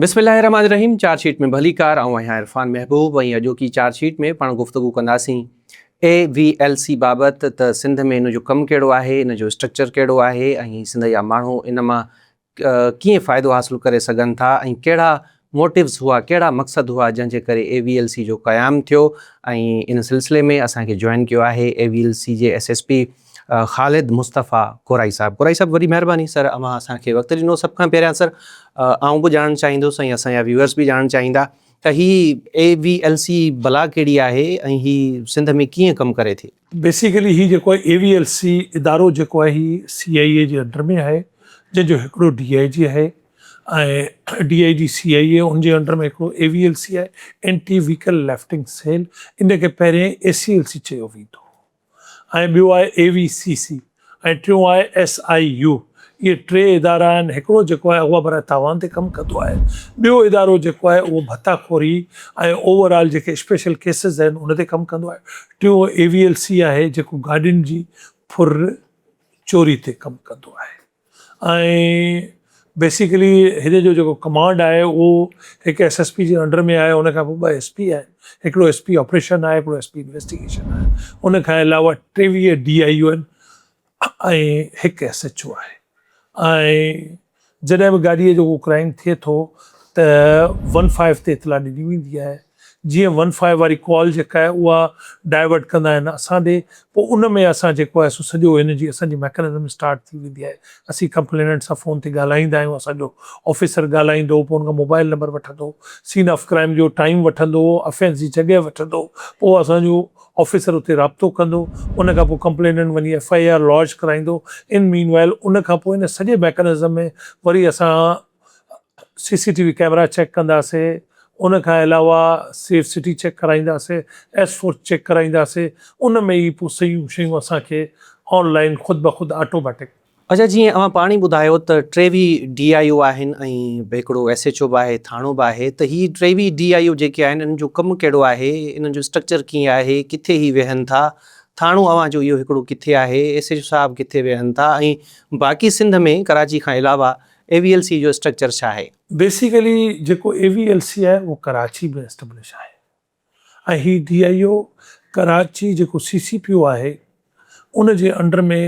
بسم الله الرحمٰن الرحيم چارج شيٽ ۾ ڀليڪار آئون آهيان عرفان محبوب ۽ اڄوڪي چارج شيٽ ۾ پاڻ گفتگو ڪنداسين اي وي ايل سي بابت ته سنڌ ۾ ان جو ڪم ڪهڙو آهي ان جو اسٽرڪچر ڪهڙو آهي ۽ سنڌ جا ماڻهو ان مان ڪيئن فائدو حاصل ڪري سگهن ٿا ۽ ڪهڙا موٽوز هئا ڪهڙا مقصد هئا جنهن جي ڪري اي وي ايل سي جو قيام ٿيو ۽ ان سلسلي ۾ اسان کي جوائن ڪيو آهي اي وي ايل سي جي S S P Khalid Mustafa Korai صاحب. ڪورائي صاحب وڏي مهرباني سر اوهان اسان کي وقت ڏنو. سڀ کان پهريان سر آئون به ڄاڻڻ چاهيندس ۽ اسان جا ويورز به ڄاڻڻ چاهيندا ته هي اي وي ايل سي بلا ڪهڙي آهي ۽ هي سنڌ ۾ ڪيئن ڪم ڪري ٿي؟ بيسيڪلي هي جيڪو آهي اي وي ايل سي ادارو جيڪو آهي هي سي آء اي جي انڊر ۾ آهي جنهن جو هڪڙو ڊي I جي آهي ۽ D I G C I A ان جي انڊر ۾ هڪڙو اي وي ايل سي آهي اينٽي ويڪل ليفٽنگ سيل ان کي پهرين اي سي ايل سي چيو ويندو هو ۽ ٻيو آهي اي وي سي سي ۽ ٽيون آهي ايس I U. اهي ٽي ادارا آهن، هڪڙو جيڪو آهي اغوا براء تاوان تي ڪم ڪندو آهي، ٻيو ادارو جيڪو آهي اهو ڀتا خوري ۽ اوور آل جيڪي اسپيشل ڪيسز آهن ان تي ڪم ڪندو آهي، ٽيون اي وي ايل سي آهي جيڪو گاڏين جي ڦر چوري تي ڪم ڪندو آهي ۽ بيسيڪلي هن جو جيڪو ڪمانڊ آهي اهو هڪ ايس ايس پي جي انڊر ۾ آهي ان کان پوء ٻه ايس پي آهن هڪڙو ايس پي آپريشن آهي هڪڙو ايس پي انويسٽيگيشن آهي ان کان علاوه 23 ڊي I U آهن ۽ هڪ ايس ايڇ او آهي ۽ جڏهن به گاڏيء جو ڪو ڪرائيم ٿئي ٿو ته ون فائيو تي اطلاع ڏني ويندي آهي جيئن ون فائيو واري ڪال جيڪا آهي اها ڊائيورٽ ڪندا آهن اسان ڏي پوء ان ۾ اسان جيڪو آهي سو سڄو ان جي اسان جي ميڪنزم اسٽارٽ ٿي ويندي آهي اسين ڪمپليننٽ سان فون تي ڳالهائيندا آهيون اسان جو آفيسر ڳالهائيندو پوء ان کان موبائل نمبر وٺندو سين آف ڪرائيم جو ٽائيم وٺندو افينس جي جڳهه وٺندو پوء اسان جو آفيسر اتي رابطو ڪندو ان کان پوء ڪمپليننٽ وڃي ايف I R لاج ڪرائيندو ان مين وائل ان کان پوء ان سڄي ميڪنزم ۾ وري اسان C C T V camera check ڪنداسي ان کان علاوه سيف سٽي چيڪ ڪرائينداسي ايس فور چيڪ ڪرائينداسي ان ۾ ئي پوء سيون شيون اسان کي آن لائين خود بخود آٽوميٽڪ. اچا جيئن اوهان پاڻ ئي ٻڌايو ته 23 ڊي I او آهن ۽ هڪڙو ايس ايڇ او به آهي ٿاڻو به آهي ته هي 23 ڊي I او جيڪي آهن انهن جو ڪم ڪهڙو آهي انهن جو اسٽرڪچر ڪيئن آهي ڪٿي هي ويهن ٿا ٿاڻو اوهان جو اهو هڪڙو ڪٿي آهي ايس ايڇ او صاحب ڪٿي ويهن ٿا ۽ باقي سنڌ ۾ ڪراچي کان علاوه اي وي ايل سي جو اسٽرڪچر ڇا آهي؟ بيسيڪلي جيڪو اي وي ايل سي آهي اهو ڪراچي ۾ اسٽبلش آهي ۽ هي ڊي I او ڪراچي جيڪو سي سي پي او آهي ان جي انڊر ۾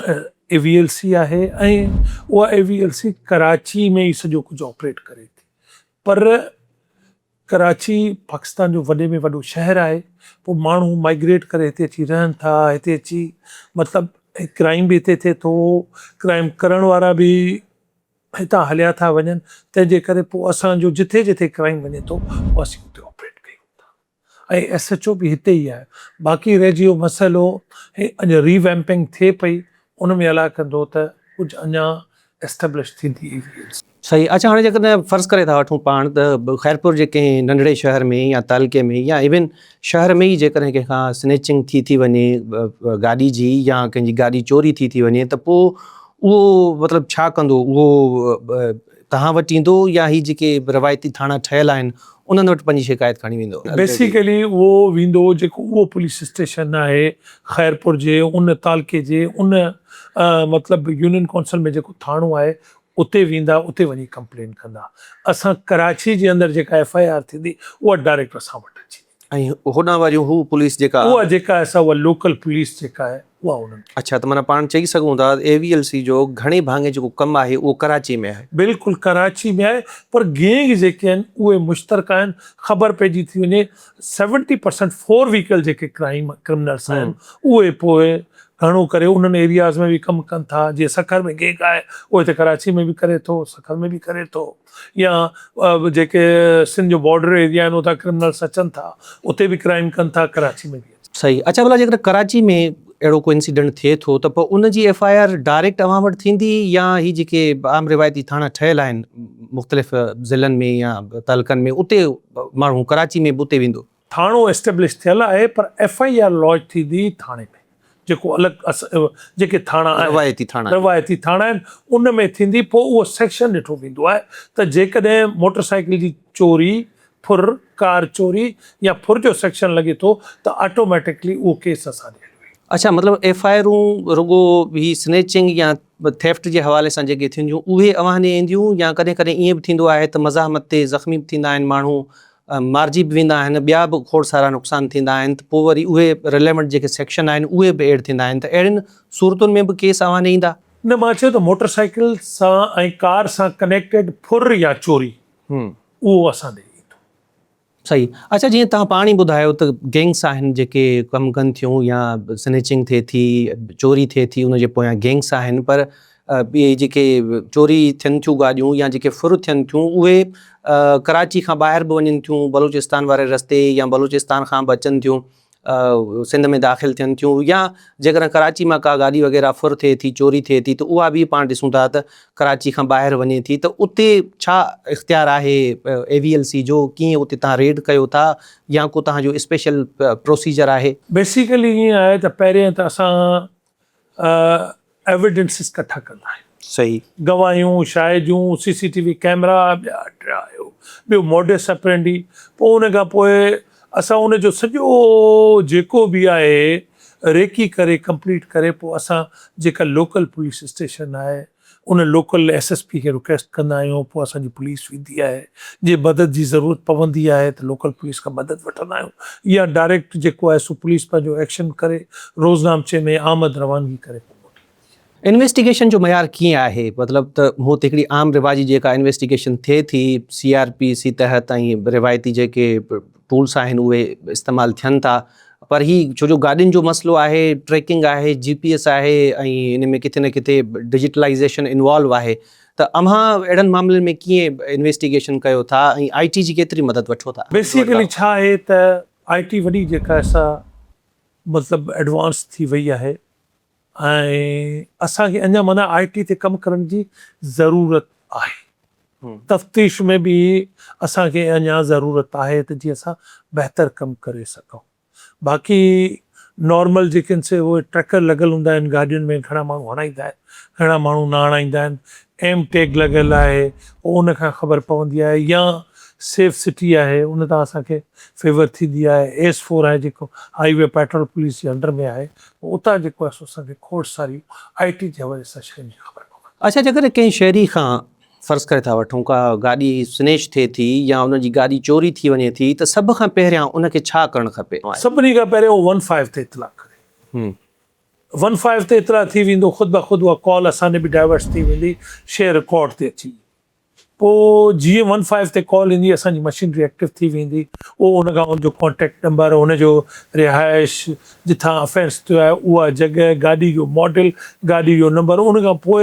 اي وي ايل سي آهي ۽ اها اي وي ايل سي ڪراچي ۾ ئي سڄو ڪجهه آپريٽ ڪري ٿي پر ڪراچي پاڪستان جو وڏي ۾ وڏو شهر آهي پوء ماڻهو مائگريٽ ڪري هتي اچي رهن ٿا هتي اچي مطلب ڪرائيم به هتي ٿئي ٿو ڪرائيم ڪرڻ وارا به هتان هليا ٿا وڃن تنهن جي ڪري پوء اسان جو جٿي جٿي ڪرائيم وڃي ٿو پوء اسين اتي آپريٽ ڪيون ٿا. ۽ ايس ايڇ او به هتي ئي آهي باقي رهجي ويو مسئلو هي اڃا ري ويمپنگ ٿئي پئي ان ۾ الاء ڪندو ته ڪجهه اڃا اسٽيبلش ٿيندي اي وي ايل سي. صحيح اڇا هاڻي جيڪڏهن فرض ڪري ٿا وٺون پاڻ ته خيرپور جي ڪنهن ننڍڙي شهر ۾ يا تعلقي ۾ يا ايون شهر ۾ ئي جيڪڏهن ڪنهن کان سنيچنگ ٿي ٿي وڃي گاڏي جي يا ڪنهن جي گاڏي چوري ٿي ٿي وڃي ته پوء اهو مطلب ڇا ڪندو اهو توهان وٽ ايندو يا هي جيڪي روايتي ٿاڻا ٺهيل آهن انهن وٽ پنهنجي شڪايت کڻي ويندو؟ بيسيڪلي اهو ويندو جيڪو اهو پوليس اسٽيشن آهي خيرپور جي ان تعلقي جي ان مطلب يونين ڪونسل ۾ جيڪو ٿاڻو آهي اتي ويندا اتي وڃي ڪمپلين ڪندا اسان ڪراچي جي اندر جيڪا ايف I R ٿيندي اها ڊائريڪٽ اسان وٽ اچي ويندي. ۽ هوڏانهن واريون هو پوليس جيڪا. اها جيڪا آهي سا اها لوڪل پوليس جيڪا آهي اها انهن کي. اڇا ته معنيٰ پاڻ چئي سگهون ٿا اي وي ايل سي جو گهڻي ڀاڱي جيڪو ڪم آهي اهو ڪراچي ۾ آهي. بلڪل ڪراچي ۾ آهي پر گينگ جيڪي آهن اهي مشترڪه آهن خبر پئجي ٿي وڃي سيونٽي پرسنٽ فور ويڪل جيڪي ڪرائيم ڪرمنلس آهن اهي پوء گهڻو ڪري انهن ايرياز ۾ به ڪم ڪن ٿا جيئن سکر ۾ گينگ آهي اهو هتي ڪراچي ۾ به ڪري ٿو سکر ۾ به ڪري ٿو. يا جيڪي سنڌ جو بارڊر ايريا آهن اتان ڪرمنلس اچن ٿا اتي به ڪرائيم ڪن ٿا ڪراچي ۾ به اچن. صحيح اڇا ڀلا جيڪڏهن ڪراچي ۾ اهڙو ڪو انسيڊنٽ ٿئي ٿو ته پوء ان جي ايف I R direct اوهان وٽ ٿيندي يا هي جيڪي عام روايتي ٿاڻا ٺهيل آهن مختلف ضلعن ۾ يا تعلقن ۾ اتي ماڻهو ڪراچي ۾ به اتي ويندو؟ ٿاڻو اسٽيبلش ٿيل آهي پر ايف I R لاج ٿيندي ٿاڻي ۾ جيڪو الڳ جيڪي ٿاڻا آهن روايتي ٿاڻا روايتي ٿاڻا آهن ان ۾ ٿيندي پوء اهو سيڪشن ڏٺو ويندو آهي ته جيڪڏهن موٽر سائيڪل جي چوري ڦر ڪار چوري يا ڦر جو سيڪشن لڳي ٿو ته آٽوميٽڪلي اهو ڪيس اسان ڏي هليو ويندو. اڇا مطلب ايف I آرون رڳو هي سنيچنگ يا ٿيفٽ جي حوالي سان جيڪي ٿينديون اهي اوهان ڏي اينديون يا ڪڏهن ڪڏهن ائين به ٿيندو آهي ته مزاحمت تي زخمي به ٿيندا آهن ماڻهو مارجي به ويندا آهن ٻيا به کوڙ سارا نقصان ٿيندا آهن ته پوء وري اهي رليونٽ جيڪي سيڪشن آهن اهي به ايڊ ٿيندا آهن ته اهڙين صورتن ۾ به ڪيس اوهان ڏي ايندا؟ نه مان چيو ته موٽر سائيڪل سان ۽ ڪار سان ڪنيڪٽيڊ ڦر يا چوري اهو اسان ڏي ايندو. صحيح اڇا جيئن توهان پاڻ ئي ٻڌايو ته گينگس آهن جيڪي ڪم ڪن ٿيون يا سنيچنگ ٿئي ٿي چوري ٿئي ٿي ان جي پويان گينگس آهن پر اهي جيڪي چوري ٿين ٿيون گاڏيون يا جيڪي ڦر ٿين ٿيون اهي ڪراچي کان ٻاهر به وڃن ٿيون بلوچستان واري رستي يا بلوچستان کان به اچن ٿيون سنڌ ۾ داخل ٿين ٿيون يا جيڪڏهن ڪراچي مان ڪا گاڏي وغيره ڦر ٿئي ٿي چوري ٿئي ٿي ته اها به پاڻ ڏسون ٿا ته ڪراچي کان ٻاهر وڃي ٿي ته اتي ڇا اختيار آهي اي وي ايل سي جو ڪيئن اتي تهان ريڊ ڪيو ٿا يا ڪو تهان جو اسپيشل پروسيجر آهي؟ بيسيڪلي ائين آهي ته پهرين ته اسان ايويڊنسز ڪٺا ڪندا آهيون. صحيح. گواهيون، شاهديون، سي سي ٽي وي ڪئميرا، ٻيا ٽيا اهو ٻيو موڊس اپرينڊي، پوء ان کان پوء اسان ان جو سڄو جيڪو به آهي ريڪي ڪري ڪمپليٽ ڪري پوء اسان جيڪا لوڪل پوليس اسٽيشن آهي ان لوڪل ايس ايس پي کي رڪويسٽ ڪندا آهيون پوء اسان جي پوليس ويندي آهي جي مدد جي ضرورت پوندي آهي ته لوڪل پوليس کان مدد وٺندا آهيون يا ڊائريڪٽ جيڪو آهي سو پوليس پنهنجو ايڪشن ڪري روزنامچي ۾ آمد روانگي ڪري پوء موٽي ويندي آهي. انويسٽيگيشن جو معيار ڪيئن آهي؟ مطلب ته هو ته هڪڙي عام رواجي جيڪا انويسٽيگيشن ٿئي ٿي سي آر پي سي تحت ۽ روايتي جيڪي ٽولس آهن اهي استعمال ٿين ٿا پر هي ڇو جو گاڏين جو مسئلو آهي ٽريڪنگ آهي جي پي ايس آهي ۽ ان ۾ ڪٿي نه ڪٿي ڊجيٽلائيزيشن انوالو آهي ته اوهان اهڙن معاملن ۾ ڪيئن انويسٽيگيشن ڪيو ٿا ۽ آء ٽي جي ڪيتري مدد وٺو ٿا؟ بيسيڪلي ڇا آهي ته آء ٽي وڏي جيڪا سا مطلب ايڊوانس ٿي وئي آهي ۽ اسان کي اڃا معنيٰ آء ٽي تي ڪم ڪرڻ جي ضرورت آهي تفتيش ۾ به اسان کي اڃا ضرورت آهي ته جيئن اسان بهتر ڪم ڪري سگهون. باقي نارمل جيڪي آهن سي اهي ٽريڪر لڳل هوندا آهن گاڏين ۾ گهڻا ماڻهو هڻائيندا آهن گهڻا ماڻهو نه هڻائيندا آهن ايم ٽيگ لڳل آهي پوء ان کان خبر پوندي آهي يا سيف سٽي آهي ان تان اسان کي فيور ٿيندي آهي ايس فور آهي جيڪو هائي وي پيٽرول پوليس جي انڊر ۾ آهي پوء اتان جيڪو آهي سو اسان کي کوڙ ساريون آء ٽي جي حوالي سان شين جي خبر پوندي آهي. اڇا جيڪڏهن ڪنهن شهري کان فرض ڪري ٿا وٺون ڪا گاڏي سنيچ ٿئي ٿي يا ان جي گاڏي چوري ٿي وڃي ٿي ته سڀ کان پهريان ان کي ڇا ڪرڻ کپي؟ سڀني کان پهريان اهو ون فائيو تي اطلاع ڪري. ون فائيو تي اطلاع ٿي ويندو خود بخود اها ڪال اسان ڏي به ڊائيورٽ ٿي ويندي شيء رڪارڊ تي اچي ويندي. پوء جيئن ون فائيو تي ڪال ايندي اسان جي مشينري ايڪٽو ٿي ويندي اهو ان کان ان جو ڪانٽيڪٽ نمبر ان جو رهائش جتان افينس ٿيو آهي اها جڳهه، گاڏي جو ماڊل، گاڏي جو نمبر ان کان پوء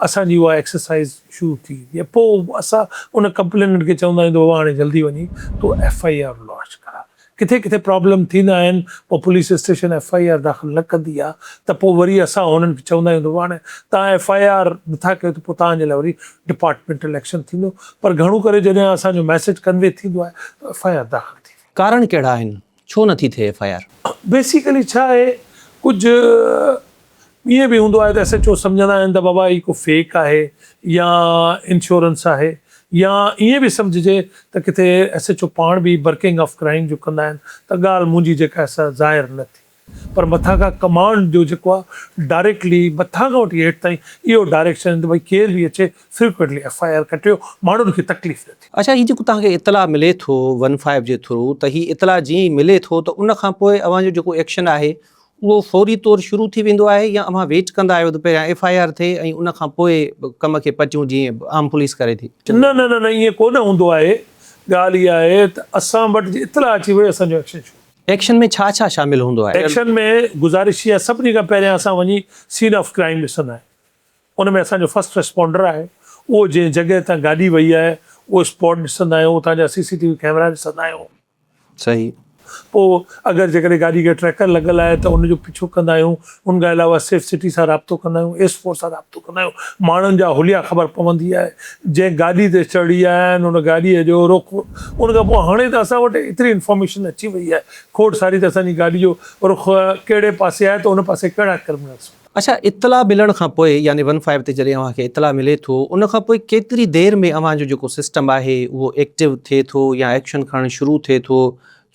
اسان جي اها ايڪسرسائيز شروع ٿي ويندي آهي پوء اسان ان ڪمپليننٽ کي چوندا آهيون ته بابا هاڻي جلدي وڃي تون ايف I R launch ڪراء ڪٿي ڪٿي پرابلم ٿيندا آهن پوء police station F I R داخل نه ڪندي آهي ته پوء وري اسان انهن کي چوندا آهيون ته بابا هاڻي توهان ايف I R نٿا ڪيو ته پوء توهان جي لاء وري ڊپارٽمينٽل ايڪشن ٿيندو پر گهڻو ڪري جڏهن اسان جو ميسيج ڪنوي ٿيندو آهي ته ايف I R داخل ٿي ويندي. ڪارڻ ڪهڙا آهن ڇو نٿي ٿئي ايف I R? Basically ڇا آهي ڪجهه ائين به هوندو آهي ته ايس ايڇ او سمجهندا آهن ته بابا هي ڪو فيڪ آهي يا انشورنس آهي يا ائين به سمجهجي ته ڪٿي ايس ايڇ او پاڻ به برڪنگ آف ڪرائيم جو ڪندا آهن ته ڳالهه منهنجي جيڪا آهي سا ظاهر نه ٿي. پر مٿان کان ڪمانڊ جو جيڪو آهي ڊائريڪٽلي مٿان کان وٺي هيٺ تائين اهو ڊائريڪشن ته ڀئي ڪير به اچي فريڪوئنٽلي ايف I R ڪٽيو ماڻهن کي تڪليف نه ٿئي. اڇا هي جيڪو توهان کي اطلاع ملي ٿو ون فائيو جي ٿرو ته هي اطلاع جيئن ئي ملي ٿو ته ان کان پوء اوهان جو جيڪو ايڪشن آهي اهو فوري طور شروع ٿي ويندو آهي يا اوهان ويٽ ڪندا آهيو ته پهريان ايف I R ٿئي ۽ ان کان پوء ڪم کي پچون جيئن عام پوليس ڪري ٿي. نه نه نه نه ائين ڪونه هوندو آهي ڳالهه اها آهي ته اسان وٽ جي اطلاع اچي وئي اسان جو ايڪشن شروع. ايڪشن ۾ ڇا ڇا شامل هوندو آهي؟ ايڪشن ۾ گذارش هي آهي سڀني کان پهريان اسان وڃي سين آف ڪرائيم ڏسندا آهيون ان ۾ اسان جو فرسٽ ريسپانڊر آهي اهو جنهن جڳهه تان گاڏي وئي آهي اهو اسپاٽ ڏسندا آهيون اتان جا سي سي ٽي وي ڪئميرا ڏسندا آهيون. صحيح. پوء اگر جيڪڏهن گاڏي کي ٽريڪر لڳل آهي ته ان جو پيڇو ڪندا آهيون ان کان علاوه سيف سٽي سان رابطو ڪندا آهيون ايس فور سان رابطو ڪندا آهيون ماڻهن جا حليا خبر پوندي آهي جنهن گاڏي تي چڙهي آيا آهن ان گاڏيء جو رخ ان کان پوء هاڻي ته اسان وٽ ايتري انفارميشن اچي وئي آهي کوڙ ساري ته اسان جي گاڏي جو رخ ڪهڙي پاسي آهي ته ان پاسي ڪهڙا ڪرمنلز هوندا. اڇا اطلاع ملڻ کان پوء يعني ون فائيو تي جڏهن اوهان کي اطلاع ملي ٿو ان کان پوء ڪيتري دير ۾ اوهان جو جيڪو سسٽم آهي اهو ايڪٽو ٿئي ٿو يا ايڪشن کڻڻ شروع ٿئي ٿو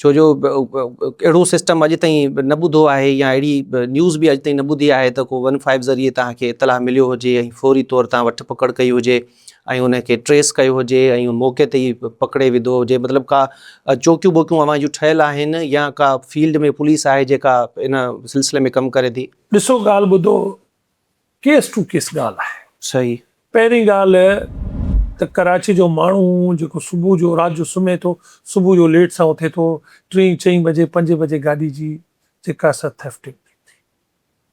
ڇو جو اهڙو سسٽم اڄ تائين نه ٻڌو آهي يا اهڙي نيوز به اڄ تائين نه ٻڌي آهي ته ڪو ون فائيو ذريعي توهان کي اطلاع مليو هجي ۽ فوري طور تان وٺ پڪڙ ڪئي هجي ۽ ان کي ٽريس ڪيو هجي ۽ موقعي تي ئي پڪڙي وڌو هجي مطلب ڪا چوڪيون بوڪيون اوهان جون ٺهيل آهن يا ڪا فيلڊ ۾ پوليس آهي جيڪا ان سلسلي ۾ ڪم ڪري ٿي. ڏسو ڳالهه ٻڌو ڪيس ٽو ڪيس ڳالهه آهي. صحيح. پهرين ڳالهه ته ڪراچي جو ماڻهو جيڪو صبح جو رات جو سمهي ٿو صبح جو ليٽ سان اٿي ٿو ٽين چئين بجي پنجين بجي گاڏي جي جيڪا سا ٿيفٽنگ ٿئي ٿي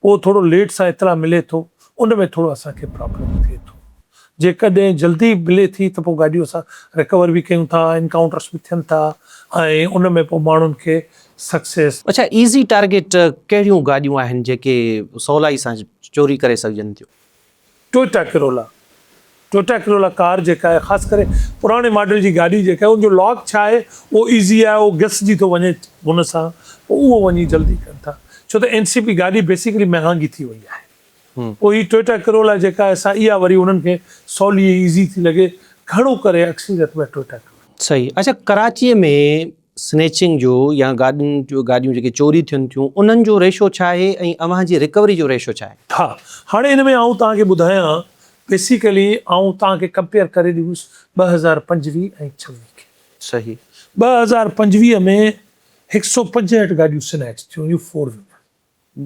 پوء ٿورو ليٽ سان اطلاع ملي ٿو ان ۾ ٿورو اسان کي پرابلم ٿئي ٿو جيڪڏهن جلدي ملي ٿي ته پوء گاڏيون اسان ريڪور به ڪيون ٿا انڪائونٽرس به ٿين ٿا ۽ ان ۾ پوء ماڻهن کي سڪسيس. اڇا ايزي ٽارگيٽ ڪهڙيون گاڏيون آهن جيڪي سولائي سان چوري ڪري سگهجن ٿيون؟ ٽويوٽا ڪرولا، ٽويوٽا ڪرولا ڪار جيڪا آهي خاص ڪري پراڻي ماڊل جي گاڏي جيڪا آهي ان جو لاڪ ڇا آهي اهو ايزي آهي اهو گسجي ٿو وڃي هن سان پوء اهو وڃي جلدي ڪن ٿا ڇو ته اين سي پي گاڏي بيسيڪلي مهانگي ٿي وئي آهي پوء هي ٽويوٽا ڪرولا جيڪا آهي سا اها وري انهن کي سولي ۽ ايزي ٿي لڳي گهڻو ڪري اڪثريت ۾ ٽويوٽا ڪرولا. صحيح اڇا ڪراچي ۾ سنيچنگ جو يا گاڏين جو گاڏيون جيڪي چوري ٿين ٿيون انهن جو ريشو ڇا آهي ۽ اوهان جي رڪوري جو ريشو ڇا آهي؟ ها هاڻي ان ۾ آئون توهان کي ٻڌايان بيسيڪلي آئون توهان کي ڪمپيئر ڪري ڏيندس 2025 ۽ 26 کي. صحيح. 2025 ۾ هڪ سئو پنجهٺ گاڏيون سنيچ ٿيون هيون فور ويلر.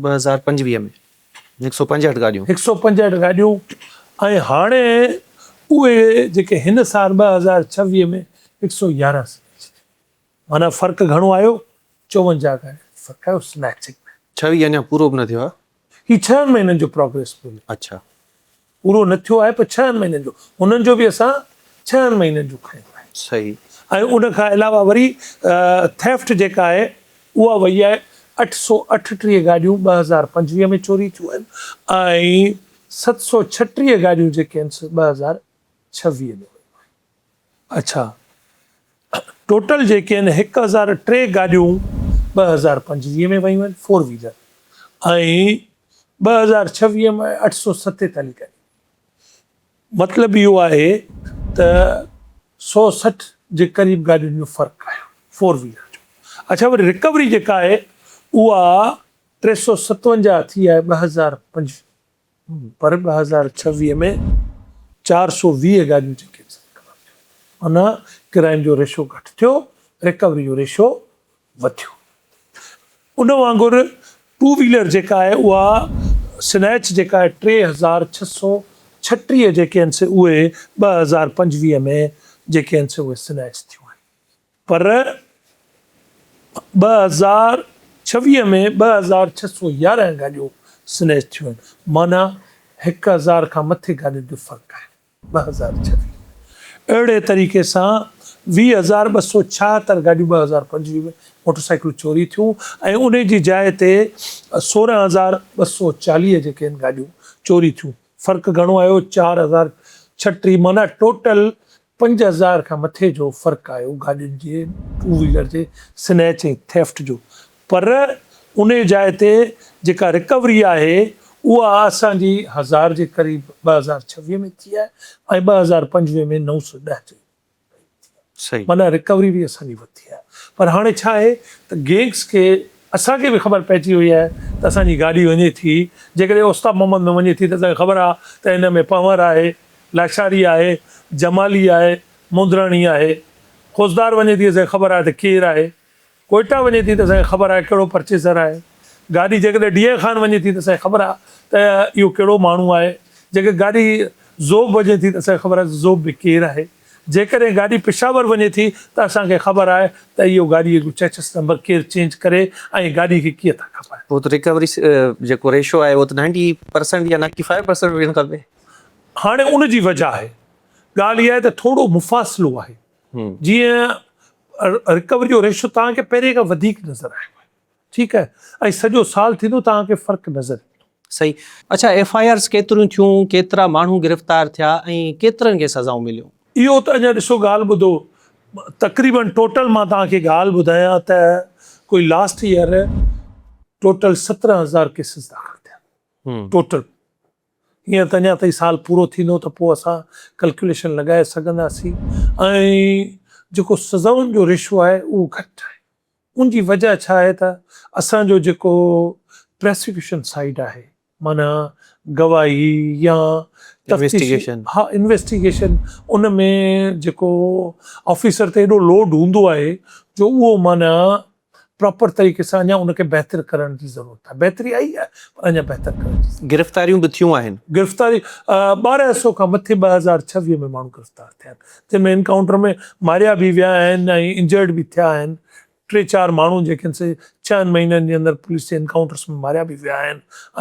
2025 ۾ هڪ سئو پنجهٺ گاڏيون. هڪ سئو پنجهٺ گاڏيون ۽ هاڻي اهي جيڪي هن سال 2026 ۾ هڪ سئو يارهن سنيچ ٿيون معنيٰ فرق گهڻو آيو 54 گاڏين جو فرق آيو سنيچنگ ۾. 26 اڃا پورو به نه ٿيو آهي. هي ڇهن مهينن جو پروگريس پيو ملي. اڇا. پورو نه ٿيو آهي پر ڇهن مهينن جو هنن جو به اسان ڇهن مهينن جو کنيو آهي. صحيح. ۽ ان کان علاوه وري ٿيفٽ جيڪا آهي اها وئي آهي 838 گاڏيون 2025 ۾ چوري ٿيون آهن ۽ 736 گاڏيون جيڪي آهن سي 2026 ۾ ويون آهن. اڇا ٽوٽل جيڪي آهن 1003 گاڏيون 2025 ۾ ويون آهن فور ويلر ۽ 2026 ۾ 847 گاڏيون. مطلب اهو آهي ته 160 جي قريب گاڏين جو فرق آيو فور ويلر جو. اڇا وري رڪوري جيڪا آهي اها 357 ٿي آهي 2025 پر 2026 ۾ 420 گاڏيون جيڪي آهن سي رڪور ٿيون معنيٰ ڪرائيم جو ريشو گهٽ ٿيو رڪوري جو ريشو وڌيو. ان وانگر ٽو ويلر جيڪا آهي اها سنيچ جيڪا آهي 3636 جيڪي آهن سي اهي 2025 ۾ جيڪي آهن سي اهي سنيچ ٿيون آهن پر 2026 ۾ 2611 گاڏيون سنيچ ٿيون آهن معنيٰ هڪ هزار کان مٿي گاڏين جو فرق آهي. 2026 ۾ اهڙي طريقي سان 20,276 گاڏيون 2025 ۾ موٽر سائيڪلون چوري ٿيون ۽ انهي جي جاء تي 16,240 جيڪي آهن گاڏيون چوري ٿيون فرق گهڻو آيو 4,036 معنيٰ ٽوٽل 5,000 کان مٿي جو فرق آيو گاڏين جي ٽو ويلر جي سنيچ ۽ ٿيفٽ جو پر انهي جاء تي جيڪا رڪوري آهي اها اسان جي هزار جي قريب 2026 ۾ ٿي آهي ۽ 2025 ۾ 910 جي قريب ٿي آهي معنيٰ رڪوري به اسان جي وڌي آهي پر هاڻي ڇا آهي ته گينگس کي اسان کي به خبر پئجي وئي آهي ته اسان جي گاڏي وڃي ٿي، جيڪڏهن اوستا محمد ۾ وڃي ٿي ته اسان کي خبر آهي ته هن ۾ پنهور آهي، لاشاري آهي، جمالي آهي، موندراڻي آهي. خوزدار وڃي ٿي اسان کي خبر آهي ته ڪير آهي. ڪوئيٽا وڃي ٿي ته اسان کي خبر آهي ڪهڙو پرچيزر آهي. گاڏي جيڪڏهن ڊي I Khan وڃي ٿي ته اسان کي خبر آهي ته اهو ڪهڙو ماڻهو آهي. جيڪڏهن گاڏي زوب وڃي ٿي ته اسان کي خبر آهي ته زوب ۾ ڪير آهي. جيڪڏهن گاڏي پشاور وڃي ٿي ته اسان کي خبر آهي ته اهو گاڏيء جو چيچس نمبر ڪير چينج ڪري ۽ گاڏي کي ڪيئن ٿا کپائين. پوء ته ريڪوري جيڪو ريشو آهي اهو ته نائنٽي پرسنٽ يا نائنٽي فائيو پرسنٽ هجڻ کپي. هاڻي ان جي وجه آهي. ڳالهه اها آهي ته ٿورو مفاصلو آهي. جيئن ريڪوري جو ريشو توهان کي پهرين کان وڌيڪ نظر آيو آهي. ٺيڪ آهي ۽ سڄو سال ٿيندو توهان کي فرق نظر ايندو. صحيح اڇا ايف I آرز ڪيتريون ٿيون ڪيترا ماڻهو گرفتار ٿيا ۽ ڪيترن کي سزائون مليون. اهو ته اڃا ڏسو ڳالهه ٻڌو تقريبن ٽوٽل مان توهان کي ڳالهه ٻڌايان ته ڪوئي لاسٽ ايئر ٽوٽل 17 هزار ڪيسز داخل ٿيا ٽوٽل هينئر ته اڃا تائين سال پورو ٿيندو ته پوء اسان ڪلڪيوليشن لڳائي سگهنداسين ۽ جيڪو سزائن جو ريشو آهي اهو گهٽ آهي. ان جي وجه ڇا آهي ته اسان جو جيڪو پراسيڪيوشن سائيڊ آهي معنيٰ گواهي يا تفتيشي ها انويسٽيگيشن ان ۾ جيڪو آفيسر تي ايڏو لوڊ هوندو آهي جو اهو معنيٰ پراپر طريقي سان اڃا ان کي بهتر ڪرڻ جي ضرورت آهي بهتري آئي آهي پر اڃا بهتر ڪرڻ جي ضرورت. گرفتاريون به ٿيون آهن. گرفتاري 1200 کان مٿي 2026 ۾ ماڻهو گرفتار ٿيا آهن جن ۾ انڪائونٽر ۾ ماريا به ويا آهن ۽ انجرڊ به ٿيا آهن ٽي چار ماڻهو جيڪي آهن سي ڇهن مهينن جي اندر پوليس جي انڪائونٽرس ۾ ماريا به ويا آهن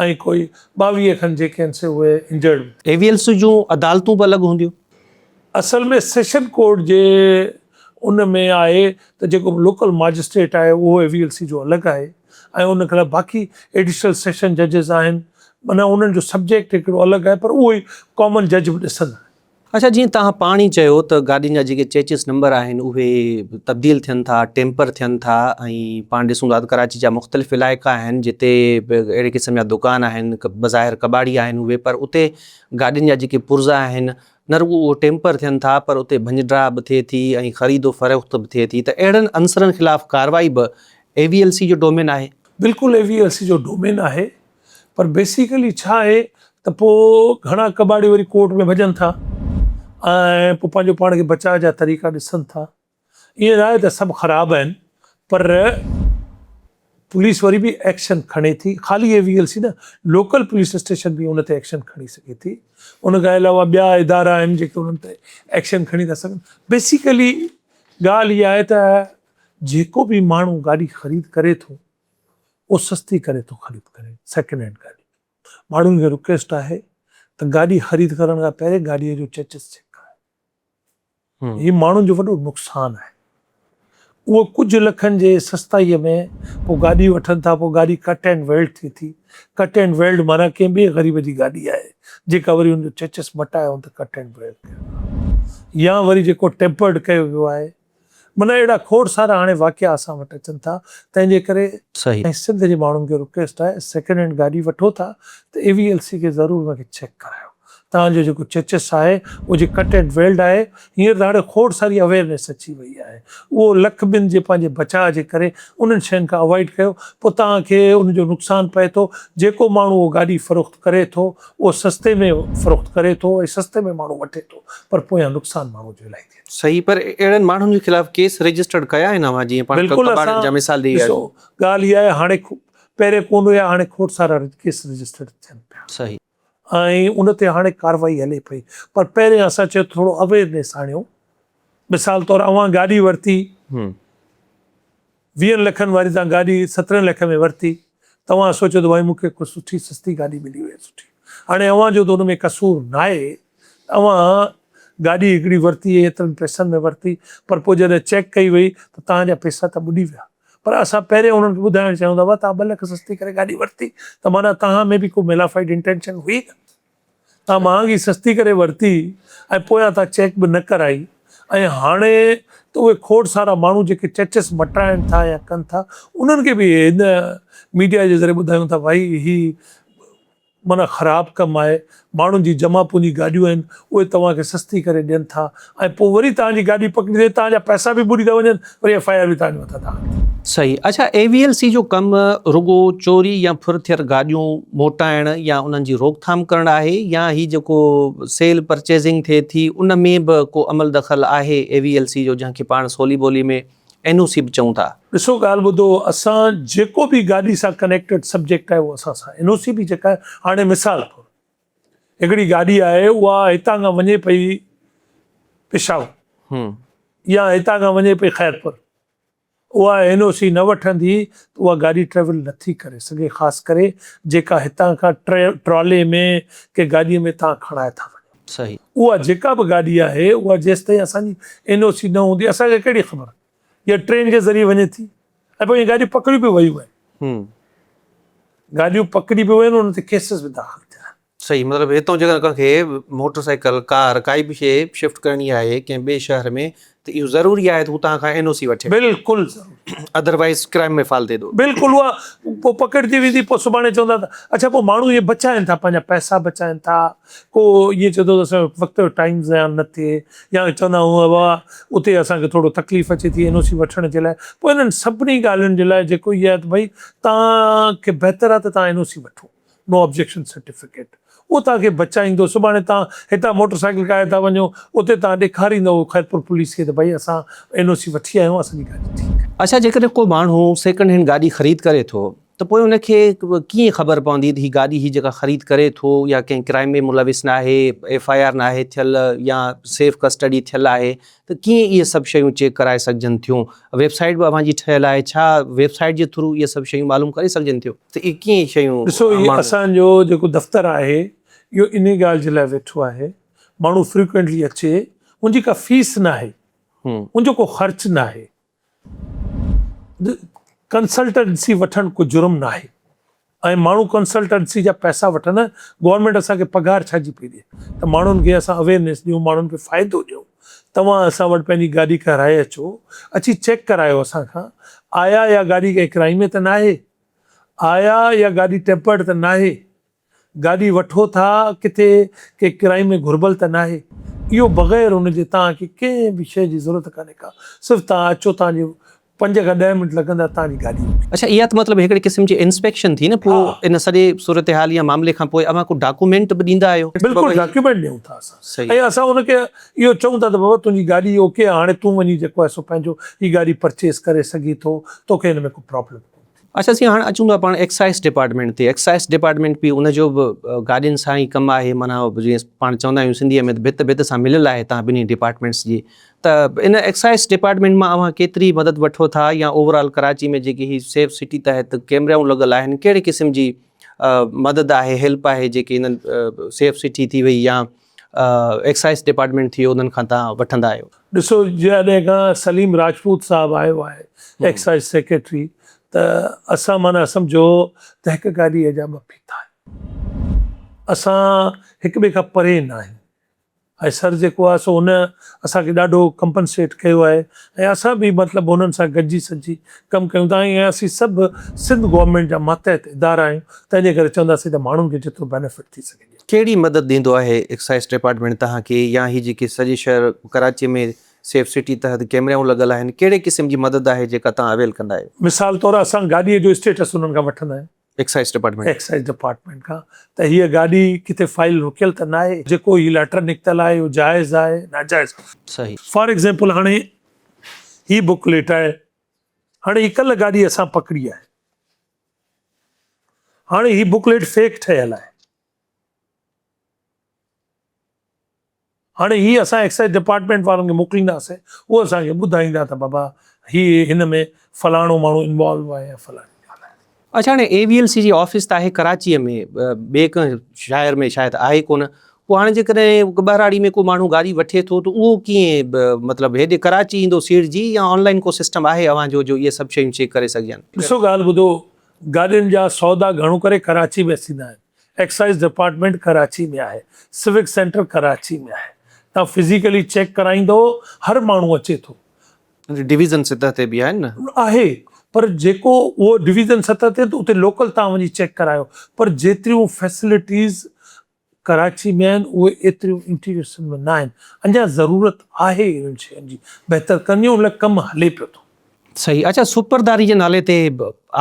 ۽ ڪوئي 22 کن جيڪي آهن سي اهي انجرڊ به ٿيا. اي وي ايل سي جون عدالتون به الڳ هونديون. اصل ۾ سيشن ڪورٽ جي ان ۾ آهي ته جيڪو به لوڪل ماجسٽريٽ آهي اهو اي وي ايل سي جو الڳ آهي ۽ ان کان علاوه باقي ايڊيشنل سيشن ججز آهن معنيٰ انهن جو سبجيڪٽ هڪڙو الڳ آهي پر اهو ئي ڪامن جج به ڏسندا آهن. اڇا جيئن توهان پاڻ ئي چيو ته گاڏين جا جيڪي چيچس نمبر آهن اهي تبديل ٿين ٿا ٽيمپر ٿين ٿا ۽ پاڻ ڏسون ٿا ته ڪراچي جا مختلف علائقا آهن جتي به اهڙي قسم جا دڪان آهن بظاهر ڪٻاڙي آهن اهي پر اتي گاڏين جا جيڪي پرزا آهن نه رڳو اهو ٽيمپر ٿين ٿا پر اتي ڀڃ ڊاهه به ٿئي ٿي ۽ خريد و فروخت به ٿئي ٿي ته اهڙن عنصرن خلاف ڪارروائي به اي وي ايل سي جو ڊومين آهي. بلڪل اي وي ايل سي جو ڊومين آهي پر بيسيڪلي ڇا آهي ته پوء گهڻا ڪٻاڙي وري ڪورٽ ۾ ڀڄن ٿا ۽ پوء پنهنجو پاڻ کي بچاء جا طريقا ڏسن ٿا. ائين ناهي ته سڀ خراب آهن پر پوليس وري به ايڪشن کڻي ٿي خالي اي وي ايل سي نه لوڪل پوليس اسٽيشن به ان تي ايڪشن کڻي سگهي ٿي ان کان علاوه ٻيا ادارا آهن جيڪي انهن تي ايڪشن کڻي ٿا سگهن بيسيڪلي ڳالهه اها آهي ته جيڪو به ماڻهو گاڏي خريد ڪري ٿو اهو سستي ڪري ٿو خريد ڪري سيڪنڊ هينڊ گاڏي ماڻهن کي رڪويسٽ آهي ته گاڏي خريد ڪرڻ کان پهرين گاڏي جو چيچس چيڪ ڪرايو هي ماڻهن جو وڏو نقصان آهي. اهي ڪجهه لکن جي سستائيء ۾ پوء گاڏي وٺن ٿا، پوء گاڏي ڪٽ اينڊ ويلڊ ٿئي ٿي. ڪٽ اينڊ ويلڊ معنيٰ ڪنهن ٻئي غريب جي گاڏي آهي، جيڪا وري ان جو چيچس مٽائي ان تي ڪٽ اينڊ ويلڊ ڪيو ويو آهي يا وري جيڪو ٽيمپرڊ ڪيو ويو آهي. معنيٰ اهڙا کوڙ سارا هاڻي واقعا اسان وٽ اچن ٿا، تنهن جي ڪري ۽ سنڌ جي ماڻهن کي رڪويسٽ آهي سيڪنڊ هينڊ گاڏي وٺو ٿا ته اي وي ايل سي کي ضرور ان کي چيڪ ڪرايو. توهان جو جيڪو چيچس آهي اهو جي ڪٽ اينڊ ويلڊ آهي هينئر ته هاڻي کوڙ ساري اويئرنيس اچي وئي آهي اهو لک ٻن جي پنهنجي بچاء جي ڪري انهن شين کان اوائڊ ڪيو پوء توهان کي ان جو نقصان پئي ٿو جيڪو ماڻهو اهو گاڏي فروخت ڪري ٿو اهو سستي ۾ فروخت ڪري ٿو ۽ سستي ۾ ماڻهو وٺي ٿو پر پويان نقصان ماڻهو جو الاهي ٿئي ٿو. صحيح پر اهڙن ماڻهن جي خلاف ڪيس رجسٽرڊ ڪيا آهن اوهان جيئن پاڻ بلڪل ڪٻاڙين اسان جا مثال ڏئي آيا ڏسو ڳالهه اها آهي هاڻي پهرين ڪونه هيا هاڻي کوڙ سارا ڪيس رجسٽرڊ ٿين پيا. صحيح. ۽ ان تي هاڻي ڪارروائي هلي پئي پر پهرين اسان چيو ٿورو اويرنيس آڻيو مثال طور اوهان گاڏي ورتي ويهن لکن واري تان گاڏي سترهن لک ۾ ورتي توهان سوچيو ته ڀائي مون کي ڪو سٺي سستي گاڏي ملي وئي سٺي هاڻي اوهان جو ته ان ۾ قصور ناهي اوهان گاڏي هڪڙي ورتي ايترن پئسن ۾ ورتي پر پوء جڏهن چيڪ ڪئي وئي ته توهان جا پئسا ته ٻڏي ويا پر اسان پهرين انهن کي ٻڌائڻ چاهيون ٿا بابا توهان ٻه لک سستي ڪري گاڏي ورتي ته معنيٰ توهان ۾ به ڪو ميلافائيڊ انٽينشن هئي نه توهان مهانگي سستي ڪري ورتي ۽ پويان توهان چيڪ به نه ڪرائي ۽ هاڻي ته اهي کوڙ سارا ماڻهو جيڪي چيچس مٽرائن ٿا يا ڪن ٿا انهن کي به هن ميڊيا جي ذريعي ٻڌايون ٿا ڀائي هي معنيٰ خراب ڪم آهي، ماڻهن جي جمع پونجي گاڏيون آهن، اهي توهان کي سستي ڪري ڏين ٿا ۽ پوء وري توهان جي گاڏي پڪڙي ٿي توهان جا پئسا به ٻڏي ٿا وڃن، وري ايف I R به توهان جي مٿان داخل ٿي. صحيح. اڇا اي وي ايل سي جو ڪم رڳو چوري يا ڦر ٿيل گاڏيون موٽائڻ يا انهن جي روڪٿام ڪرڻ آهي يا هي جيڪو سيل پرچيزنگ ٿئي ٿي ان ۾ به ڪو عمل دخل آهي اي وي ايل سي جو جنهن کي پاڻ سولي ٻولي ۾ اين او سي به چئون ٿا. ڏسو ڳالهه ٻڌو اسان جيڪو به گاڏي سان ڪنيڪٽيڊ سبجيڪٽ آهي اهو اسان سان اين او سي به جيڪا آهي هاڻي مثال طور هڪڙي گاڏي آهي اها هتان کان وڃي پئي پشاور يا هتان کان وڃي پئي خيرپور اها اين او سي نه وٺندي ته اها گاڏي ٽريول نٿي ڪري سگهي خاص ڪري جيڪا هتان کان ٽرالي ۾ ڪي گاڏي ۾ تان کڻائي ٿا وڃو. صحيح. اها جيڪا به گاڏي آهي اها جيستائين اسان جي اين او سي نه هوندي اسان کي ڪهڙي خبر اها ٽرين جي ذريعي وڃي ٿي ۽ پوء اهي گاڏيون پڪڙيون به ويون آهن. گاڏيون پڪڙي به ويون آهن انهن تي ڪيسز به داخل ٿيا آهن. صحيح مطلب هتان جيڪڏهن ڪنهن کي موٽر سائيڪل، ڪار، ڪائي به شيء شفٽ ڪرڻي آهي ڪنهن ٻئي شهر ۾ ته اهو ضروري آهي ته هو توهان کان اين او سي وٺي. بلڪل ضروري. ادروائيز ڪرائم ۾ فال ٿئي ٿو. بلڪل اها پوء پڪڙجي ويندي پوء سڀاڻي چوندا ته اڇا پوء ماڻهو اهي بچائن ٿا پنهنجا پئسا بچائن ٿا ڪو ائين چوندو ته اسان جو وقت جو ٽائيم ضايع نه ٿئي يا چوندا هوندا بابا اتي اسان کي ٿورو تڪليف اچي ٿي اين او سي وٺڻ جي لاء پوء انهن سڀني ڳالهين جي لاء جيڪو اهي آهي ته ڀئي توهان کي بهتر آهي ته توهان اين او سي وٺو. نو آبجيڪشن سرٽيفڪيٽ اهو توهان کي بچائيندو سڀاڻي توهان هتان موٽر سائيڪل ڪاهي ٿا وڃو اتي توهان ڏيکاريندؤ خيرپور پوليس کي ته ڀئي اسان اين او سي وٺي آيا آهيون اسان جي گاڏي ٺيڪ آهي. اڇا جيڪڏهن ڪو ماڻهو سيڪنڊ هينڊ گاڏي خريد ڪري ٿو ته پوء ان کي ڪيئن خبر پوندي ته هي گاڏي هي جيڪا خريد ڪري ٿو يا ڪنهن ڪرائم ۾ ملوث ناهي ايف I R ناهي ٿيل يا سيف ڪسٽڊي ٿيل آهي ته ڪيئن اهي سڀ شيون چيڪ ڪرائي سگهجن ٿيون؟ ويب سائيٽ به اوهان جي ٺهيل آهي، ڇا ويب سائيٽ جي ٿرو اهي سڀ شيون معلوم ڪري سگهجن ٿيون ته اهي ڪيئن شيون ڏسو هي اسان جو جيڪو دفتر آهي اهو انهي ڳالهه جي لاء ويٺو آهي ماڻهو فريڪوئنٽلي اچي ان جي ڪا فيس ناهي ان جو ڪو خرچ ناهي ڪنسلٽنسي وٺڻ ڪو جرم ناهي ۽ ماڻهو ڪنسلٽنسي جا پئسا وٺن گورنمينٽ اسان کي پگهار ڇا جي پئي ڏي ته ماڻهن کي اسان اويئرنيس ڏيون ماڻهن کي فائدو ڏيون توهان اسان وٽ پنهنجي گاڏي ڪرائي اچو اچي چيڪ ڪرايو اسان کان آيا يا گاڏي ڪنهن ڪرائيم ۾ ته ناهي آيا يا گاڏي ٽيمپرڊ ته ناهي گاڏي وٺو ٿا ڪٿي ڪي ڪرائي ۾ گهربل ته ناهي اهو بغير ان جي توهان کي ڪنهن به شيء جي ضرورت ڪانهي ڪا صرف توهان اچو توهان جي پنج کان ڏهه منٽ لڳندا توهان جي گاڏي اوڪي. اڇا اها ته مطلب هڪڙي قسم جي انسپيڪشن ٿي نه پوء ان سڄي صورتحال يا معاملي کان پوء اوهان ڪو ڊاڪومينٽ به ڏيندا آهيو. بلڪل ڊاڪيومينٽ ڏيون ٿا اسان ۽ اسان ان کي اهو چئون ٿا ته بابا تنهنجي گاڏي اوڪي آهي هاڻي تون وڃي جيڪو آهي سو پنهنجو هي گاڏي پرچيز ڪري سگهين ٿو توکي هن ۾ ڪو پرابلم ڪونهي. اڇا سائين هاڻ اچون ٿا پاڻ ايڪسائيز ڊپارٽمينٽ تي ايڪسائيز ڊپارٽمينٽ به ان جو به گاڏين سان ئي ڪم آهي معنيٰ جيئن پاڻ چوندا آهيون سنڌيء ۾ ته ڀت ڀت سان مليل آهي تان ٻنهي ڊپارٽمينٽس جي ته ان ايڪسائيز ڊپارٽمينٽ مان اوهان ڪيتري مدد وٺو ٿا يا اوور آل ڪراچي ۾ جيڪي هي سيف سٽي تحت ڪيمرائون لڳل آهن ڪهڙي قسم جي مدد آهي هيلپ آهي جيڪي انهن سيف سٽي ٿي وئي يا ايڪسائيز ڊپارٽمينٽ ٿي ويو انهن کان توهان وٺندا آهيو. ڏسو جڏهن کان سليم راجپوت صاحب آيو آهي ايڪسائيز سيڪريٽري ته اسان معنيٰ سمجهو ته هڪ گاڏيء جا ٻه ڦيٿا آهيون. اسان هڪ ٻئي کان پري نه آهيون ۽ سر جيڪو آهي سو هن اسان کي ڏاڍو ڪمپنسيٽ ڪيو آهي ۽ اسان به مطلب هنن سان گڏجي سڏجي ڪم ڪيون ٿا ۽ اسين سڀ سنڌ گورنمينٽ جا ماتحت ادارا آهيون تنهن جي ڪري چونداسين ته ماڻهن کي جيترو بينيفٽ ٿي سگهي ڏيو. ڪهڙي مدد ڏيندو آهي ايڪسائيز ڊپارٽمينٽ توهان کي يا هي جيڪي سڄي شهر ڪراچي ۾ سيف سٽي تحت ڪيمرائون لڳل آهن ڪهڙي قسم جي مدد آهي جيڪا توهان اويل ڪندا آهيو؟ مثال طور اسان گاڏيء جو اسٽيٽس انهن کان وٺندا آهيون. Excise department. ايڪسائيز ڊپارٽمينٽ کان ته هيء گاڏي ڪٿي فائيل رڪيل ته ناهي، جيڪو هي ليٽر نڪتل آهي اهو جائز آهي ناجائز آهي. صحيح. فار ايگزيمپل هاڻي هي بڪليٽ آهي هاڻي هي ڪلهه گاڏي اسان پڪڙي آهي هاڻي هي بڪليٽ فيڪ ٺهيل آهي. هاڻي هي اسان ايڪسائيز ڊپارٽمينٽ وارن کي موڪلينداسين اهي اسان کي ٻڌائيندا ته بابا هي هن ۾ فلاڻو ماڻهو انوالو آهي يا فلاڻي ڳالهه آهي. اڇا هاڻي اي وي ايل سي جي آفيس ته آهي ڪراچيء ۾ ٻئي ڪنهن شهر ۾ شايد آهي ڪونه پوء هاڻي جيڪڏهن ٻهراڙي ۾ ڪو ماڻهو گاڏي وٺي ٿو ته اهو ڪيئن مطلب هيڏي ڪراچي ايندو سيڙجي يا آن لائين ڪو سسٽم آهي اوهان جو جو اهي سڀ شيون چيڪ ڪري سگهجن. ڏسو ڳالهه ٻڌو گاڏين جا سودا گهڻو ڪري ڪراچي ۾ ٿيندا آهن ايڪسائيز ڊپارٽمينٽ ڪراچي ۾ آهي، سوڪ سينٽر ڪراچي ۾ آهي، توهان فزيڪلي چيڪ ڪرائيندؤ هر ماڻهو اچي ٿو. ڊويزن سطح تي به آهن نه؟ آهي پر جيڪو اهو ڊويزن سطح تي ته اتي لوڪل توهان وڃي چيڪ ڪرايو پر جيتريون فيسلٽيز ڪراچي ۾ آهن اهي ايتريون انٽيريئر سنڌ ۾ نه آهن اڃا ضرورت آهي انهن شين جي بهتر ڪرڻ جي ان لاء ڪم هلي پيو ٿو. صحيح اڇا سپرداري جي نالي تي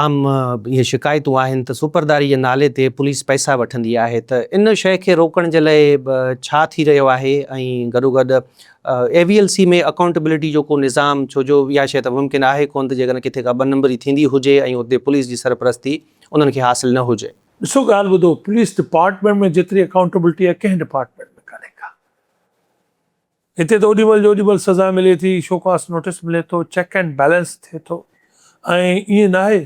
عام اهي شڪايتون آهن ته سپرداري جي نالي تي پوليس پئسا وٺندي آهي ته ان شيء کي روڪڻ جي لاء ڇا ٿي رهيو آهي ۽ گڏوگڏ اي وي ايل سي ۾ اڪائونٽبلٽي جو ڪو نظام ڇو جو اها شيء ته ممڪن آهي ڪونه ته جيڪڏهن ڪٿي ڪا ٻه نمبري ٿيندي هجي ۽ اتي پوليس جي سرپرستي انهن کي حاصل نه هجي. ڏسو ڳالهه ٻڌو پوليس ڊپارٽمينٽ ۾ جيتري اڪائونٽبلٽي آهي ڪنهن ڊپارٽمينٽ ۾ ڪانهي ڪا. هتي ته اوڏي مهل جو اوڏي مهل سزا ملي ٿي، شوڪاز نوٽيس ملي ٿو، چيڪ اينڊ بيلنس ٿئي ٿو ۽ ائين ناهي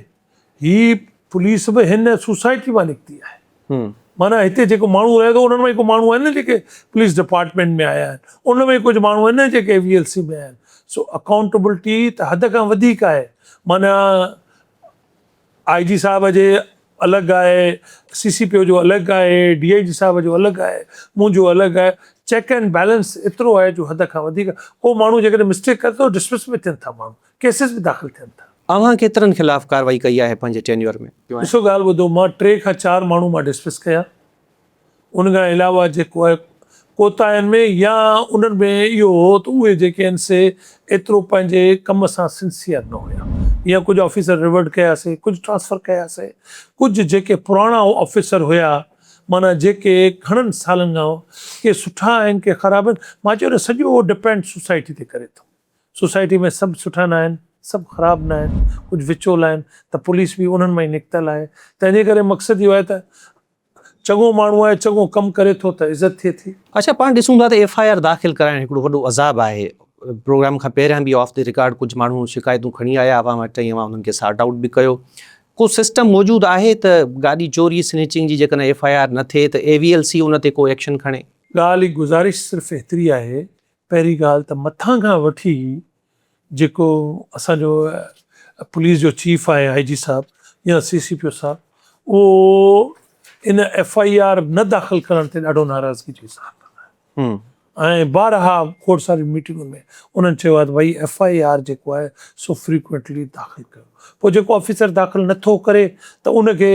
هي پوليس به هن سوسائٽي مان نڪتي آهي معنيٰ هتي جيڪو ماڻهو رهي ٿو انهن مان ئي ڪو ماڻهو آهن نه جيڪي پوليس ڊپارٽمينٽ ۾ آيا آهن ان ۾ ئي ڪجهه ماڻهو آهن نه جيڪي اي وي ايل سي ۾ آيا آهن سو اڪائونٽبلٽي ته حد کان وڌيڪ آهي معنيٰ آء جي صاحب جي الڳ آهي، سي سي پي او جو الڳ آهي، ڊي I جي صاحب جو الڳ آهي، منهنجو الڳ آهي، چيڪ اينڊ بيلنس ايترو آهي جو حد کان وڌيڪ ڪو ماڻهو جيڪڏهن مسٽيڪ ڪري ٿو ڊسمس به ٿين ٿا ماڻهو، ڪيسز به داخل ٿين ٿا. اوهان ڪيترن خلاف ڪارروائي ڪئي آهي پنهنجي ٽينيور ۾؟ ڏسو ڳالهه ٻڌو مان ٽي کان چار ماڻهو مان ڊسمس ڪيا ان کان علاوه جيڪو آهي ڪوتاهين ۾ يا انهن ۾ اهو هو ته اهي جيڪي آهن سي ايترو پنهنجي ڪم سان سنسيئر نه هيا يا ڪجهه آفيسر ريورٽ ڪياسي ڪجهه ٽرانسفر ڪياسي ڪجهه جيڪي پراڻا آفيسر هيا معنيٰ جيڪي گهڻن سالن کان ڪي سٺا آهن ڪي خراب آهن مان چيو نه سڄو ڊپينڊ سوسائٽي تي ڪري ٿو. سوسائٽي ۾ سڀ سٺا ناهن، سڀ خراب ناهن، ڪجهه وچولا آهن ته پوليس به انهن مان ئي نڪتل آهي. تنهن جي ڪري مقصد اهو آهي ته چڱو ماڻهو آهي، چڱو ڪم ڪري ٿو ته عزت ٿئي ٿي. اڇا پاڻ ڏسون ٿا ته ايف I R داخل ڪرائڻ هڪڙو وڏو عذاب آهي. پروگرام کان پهريان به آف the record ڪجهه ماڻهو شڪايتون کڻي آيا اوهان وٽ ۽ اوهان انهن کي سارٽ آئوٽ به ڪيو. ڪو سسٽم موجود آهي ته گاڏي چوري سنيچنگ جي جيڪڏهن ايف I R نه ٿئي ته اي وي ايل سي ان تي ڪو ايڪشن کڻي؟ ڳالهه ۽ گذارش صرف ايتري آهي پهرين ڳالهه ته مٿان کان وٺي جيڪو اسان جو پوليس جو چيف آهي آء جي صاحب يا سي سي پي او صاحب اهو ان ايف I R نه داخل ڪرڻ تي ڏاڍو ناراضگي جو اظهار ڪندا آهن ۽ بارها کوڙ سارين ميٽنگن ۾ انهن چيو آهي ته ڀائي ايف I R جيڪو آهي سو فريڪوئنٽلي داخل ڪيو پوء جيڪو آفيسر داخل نٿو ڪري ته ان کي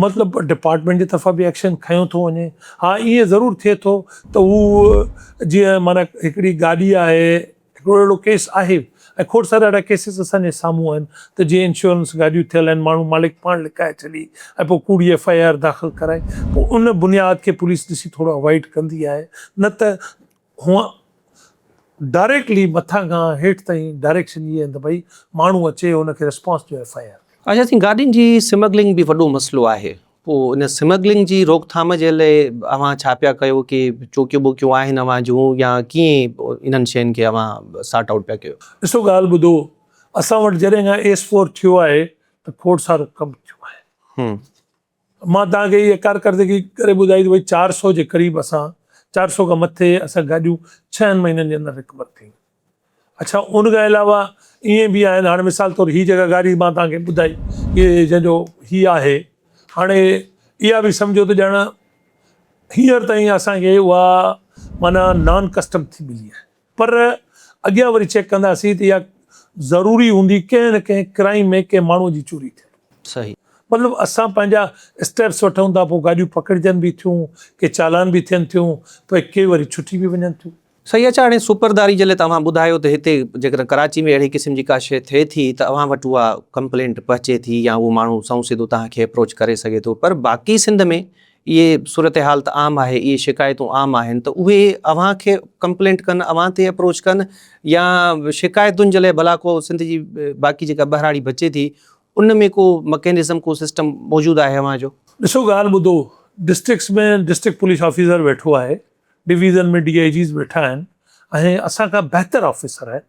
مطلب ڊپارٽمينٽ جي طرفان به ايڪشن کنيو ٿو وڃي. ها ائين ضرور ٿئي ٿو ته هو جيئن معنيٰ هڪڙي گاڏي آهي هڪڙو اهڙو ڪيس آهي ۽ کوڙ سارا اهڙا ڪيسز اسان جي سامهون آهن ته جيئن انشورنس گاڏيون ٿيل آهن ماڻهو مالڪ پاڻ لڪائي ڇڏي ۽ پوء ڪوڙي ايف I R داخل ڪرائي پوء ان بنياد کي پوليس ڏسي ٿورو اوائڊ ڪندي آهي نه ته هونء ڊائريڪٽلي مٿان کان هيٺ تائين ڊائريڪشن اهي آهن ته ڀئي ماڻهو اچي ان کي ريسپانس ڏيو ايف I R. اچا سائين گاڏين جي سمگلنگ به وڏو مسئلو آهي پوء ان سمگلنگ جي روڪٿام جي لاء اوهان ڇا پيا ڪيو ڪي چوڪيون ٻوڪيون آهن اوهان جون يا ڪيئن انهن شين کي اوهان سارٽ آئوٽ پيا ڪيو. ڏسو ڳالهه ٻڌو اسان وٽ جڏهن کان ايس فور ٿيو آهي ته کوڙ سارو ڪم ٿيو آهي. مان توهان کي اها ڪارڪردگي ڪري ٻڌائي ته ڀئي 400 جي قريب اسان 400 کان مٿي اسان گاڏيون ڇهن مهينن جي اندر رڪور ٿيون. اڇا ان کان علاوه ائين به آهن هاڻي مثال طور هي جيڪا گاڏي مان توهان کي ٻڌائي هي جنهن جو هي آهي هاڻي اها به سمجهو ته ڄڻ هينئر تائين اسان کي اها معنيٰ نان ڪسٽم ٿي ملي آهي. پر اڳيان وري چيڪ ڪنداسين ته اها ضروري هوندي ڪنهن نه ڪنهن ڪرائيم ۾ ڪنهن ماڻهو جي چوري ٿيل. صحيح. مطلب اسان پنهنجا اسٽيپس وٺون ٿا پوء گاڏيون پڪڙجن به ٿيون ڪي چالان به ٿين ٿيون پوء ڪي وري ڇٽي به وڃن ٿيون. صحيح اڇا هاڻي سپرداري جي لاء توهان ٻڌايو ته هتي جيڪڏهن ڪراچي ۾ اهڙي قسم جي ڪا شيء ٿئي ٿي ته اوهان وٽ اها ڪمپلينٽ پهچي ٿي يا اهو ماڻهو سنئون سڌو توهان کي اپروچ ڪري سگهي ٿو پر باقي سنڌ ۾ اهي صورتحال ته عام آهي، اهي شڪايتون عام آهن ته اهي اوهان کي ڪمپلينٽ ڪن، اوهان تي اپروچ ڪن يا شڪايتن جي لاء ڀلا ڪو سنڌ جي باقي جيڪا ٻهراڙي بچي ٿي ان ۾ ڪو مڪينزم ڪو سسٽم موجود آهي اوهان جو؟ ڏسو ڳالهه ٻڌو، ڊسٽرڪٽس ۾ ڊسٽرڪٽ پوليس آفيسر ويٺو آهي، ڊويزن ۾ ڊي I Gs ويٺا آهن ۽ اسان کان بهتر آفيسر آهن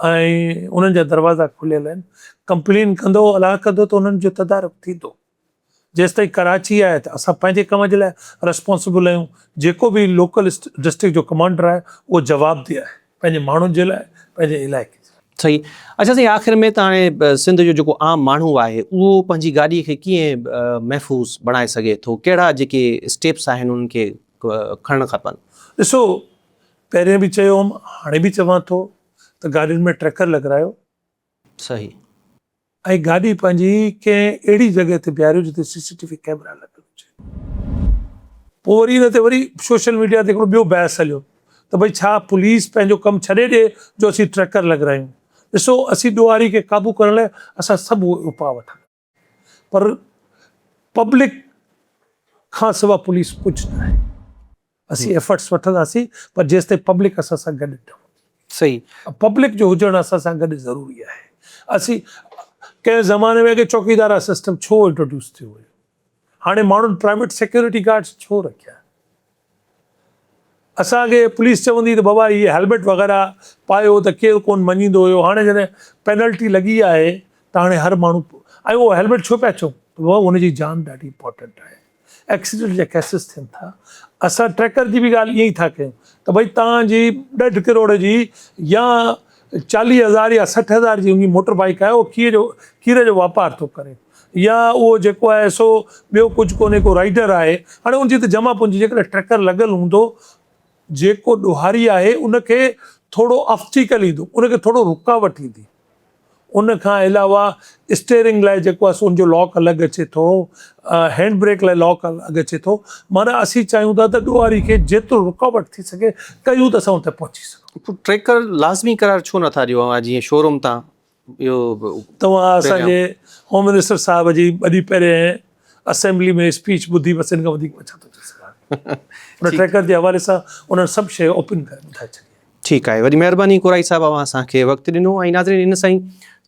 ۽ انهن جا دروازا کليل آهن، ڪمپلين ڪندو الله ڪندو ته انهن جو تدارڪ ٿيندو. جيستائين ڪراچي آهي ته اسان پنهنجي ڪم جي لاء ريسپانسبل آهيون، جيڪو به لوڪل ڊسٽرڪٽ جو ڪمانڊر آهي اهو جوابده آهي پنهنجي ماڻهن جي لاء پنهنجي علائقي جي لاء. صحيح اڇا سائين آخر ۾ ته هاڻي سنڌ جو جيڪو عام ماڻهو آهي اهو پنهنجي گاڏي کي ڪيئن محفوظ بڻائي سگهي ٿو ڪهڙا جيڪي اسٽيپس آهن انهن کي کڻڻ کپن. ڏسو پهرين به چيو هوم هاڻي به چوان ٿو ته گاڏين ۾ ٽريڪر لڳرايو. صحيح. ۽ گاڏي پنهنجي ڪنهن اهڙي جڳهه تي بيهاريو جتي سي سي ٽي وي ڪئميرا لڳل هجي. پوء وري ان تي وري سوشل ميڊيا تي هڪڙو ٻيو بحث هليو ته ڀئي ڇا پوليس پنهنجو ڪم ڇڏي ڏي جو اسين ٽريڪر لڳرايون. ڏسو اسين ڏوهاري کي قابو ڪرڻ لاء اسان سڀ اهي اپاء وٺندا پر پبلڪ کان سوا پوليس ڪجهه ناهي. اسين ايفرٽس وٺنداسين پر جيستائين پبلڪ اسان سان گڏ نه هوندي. صحيح. پبلڪ جو هجڻ اسان سان گڏ ضروري آهي. اسين ڪنهن زماني ۾ اڳي چوڪيدارا سسٽم ڇو انٽروڊيوس ٿيو هيو؟ هاڻي ماڻهن پرائيويٽ سيڪيورٽي گارڊس ڇو رکيا؟ اسان کي پوليس چوندي ته بابا هي هيلميٽ وغيره پايو ته ڪير ڪونه مڃيندو هيو هاڻي جڏهن پينلٽي لڳي آهي ته هاڻي هر ماڻهو ۽ اهو هيلميٽ ڇو پيا چئون ته بابا ان جي جان ڏاڍي امپارٽنٽ آهي. ايڪسيڊنٽ جا ڪيسز ٿين ٿا اسان ٽريڪر جي به ڳالهه ائين ئي ٿا ڪيون ته ڀئي توهان جي ڏيڍ ڪروڙ جي يا 40 هزار يا 60 هزار جي موٽر بائيڪ آهي اهو کير جو کير جو واپار ٿو ڪري يا اهو جيڪو آهي سو ٻيو ڪجهه ڪونهي ڪو رائيڊر آهي هاڻي ان جي ته جمع پونجي جيڪڏهن ٽريڪر لڳل هوندو جيڪو ڏوهاري آهي ان کي ٿورو آفٽيڪل ايندو ان کي ٿورو رڪاوٽ ايندي ان کان علاوه اسٽيئرنگ لاء جيڪو آهي سو ان جو لاڪ الڳ اچي ٿو هينڊ بريڪ لاء لاڪ الڳ اچي ٿو معنيٰ اسين چاهيون ٿا ته ڏوهاري کي جيترو رڪاوٽ ٿي سگهي ڪيون ته اسان اتي پهچي سگهون. پوء ٽريڪر لازمي قرار ڇو نٿا ڏيو اوهان جيئن شوروم تان اهو توهان اسان جي هوم منسٽر صاحب جي ٻه ڏينهن پهرين اسيمبلي ۾ اسپيچ ٻڌي بس ان کان وڌيڪ مان ڇا ٿو چئي سگهان. ان ٽريڪر جي حوالي سان انهن سڀ شيء اوپن ڪري ٻڌائي ڇڏي آهي. ٺيڪ آهي وڏي مهرباني ڪورائي صاحب اوهان اسان کي وقت ڏنو ۽ ناظرين ان سان ئي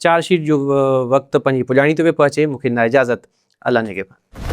چارج شيٽ جو وقت پنهنجي پڄاڻي تي پيو پهچي مون کي ڏنا اجازت الله نگهبان.